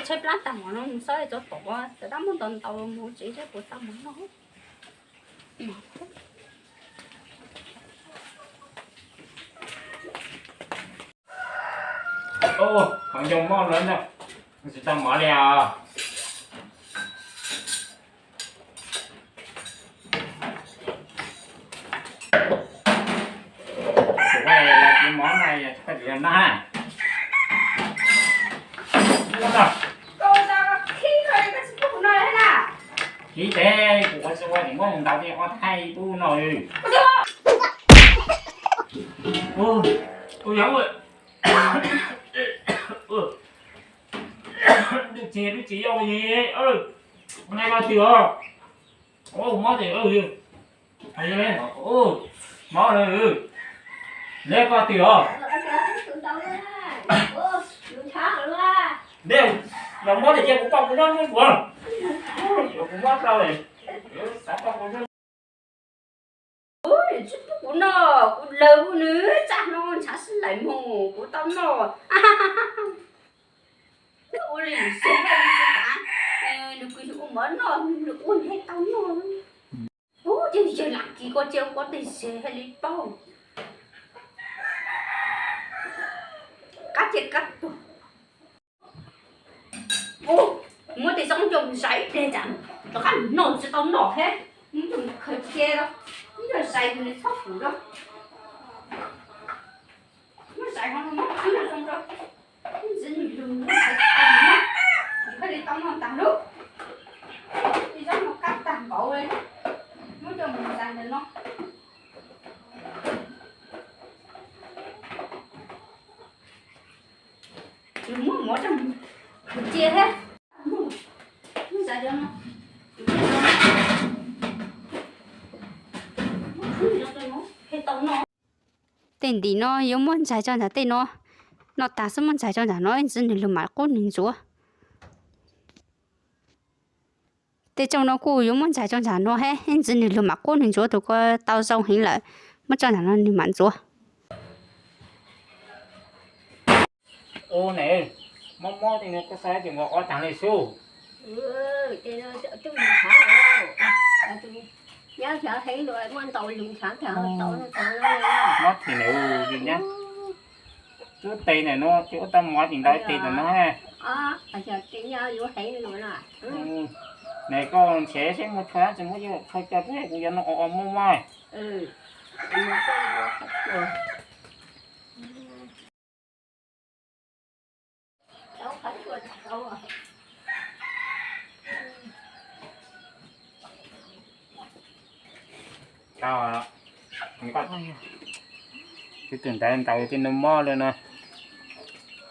Tshaib plab tag mov no mus xauj tsob pom, cov dab muab ntau ntau mus tsev thiab puas tau mov noj. Ub, qhov ncauj mob lawm na, tsis tau mov li os. Kuv ua los tsis mov na, yog koj tsis yog noj. Khib tes kuv ua tsis ua, tsis muab ntawd thiaj ua thaij ub no. Ub, yog lub tsev lub tsev yau li, nai ko twg os? Mob tes, mob lawm, leb ko twg os? Dej, yog mob tes cia kuv poj kuv zog nyob kuv, kuv mob tau, xav poj kuv zog. Tsis pub kuv noj, kuv laws kuv nws tsa hno ntshav sib laim mus kuv tau noj. Ua li xwb, nws kuj ua mov noj, nws ua nws tau noj. Ub, ces yawg lam kis ko cia ua tej zes hais li paub. Qab cia qab tuag. Ub, muab tej zaub coj mus zais ib pliag tsam rov qab mus noj tsis tau noj thiab. Muab coj mus khaws cia, muab coj zais tus nws txhob pum rau. Muab zais hauv no muab khwb zoo rau. Ntxiv nws lug, nws tsis tau noj, nws thiaj li tau noj tag lub. Tej zaub no qab tag npaum li, muab coj mus zais ntawm no. Muab mov coj mus cia thiab. Tej ntim no yuav muab ntxais tso nram tej no, noj tag xwb muab ntxais tso nram no, ib ntxiv nws lug mam qub nws ntxuav. Tej tsooj no kuj yuav muab ntxais tso nram no thiab, ib ntxiv nws lug mam qub nws ntxuav, tus ko tau zoo heev lawm, muab tso nram no nws mam ntxuav. Ub, nws mob mob tej no koj xav ces nkaus ob tag li xwb. Mob thiab nws li nyab. Tub tes ntawm no ces ua tau mov tsis ntau tes ntawm no. Nws koj nrhiav seb muaj tshuaj tsis muaj, tshuaj coj rau kuv yuav noj o o muaj mog. Tus ntawd ntau tej no mob lawm no.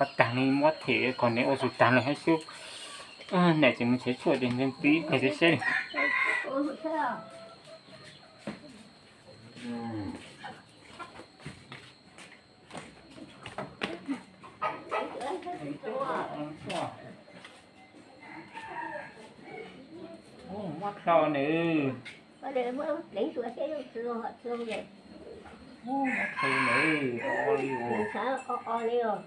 Ob tag li mob them kom nws ua tus tag lawm hab xwb. Nws tsis mus nrhiav tshuaj ces nws pib nrhiav seb. Mob dlhau nws. Mob dlhau nws, o o li os.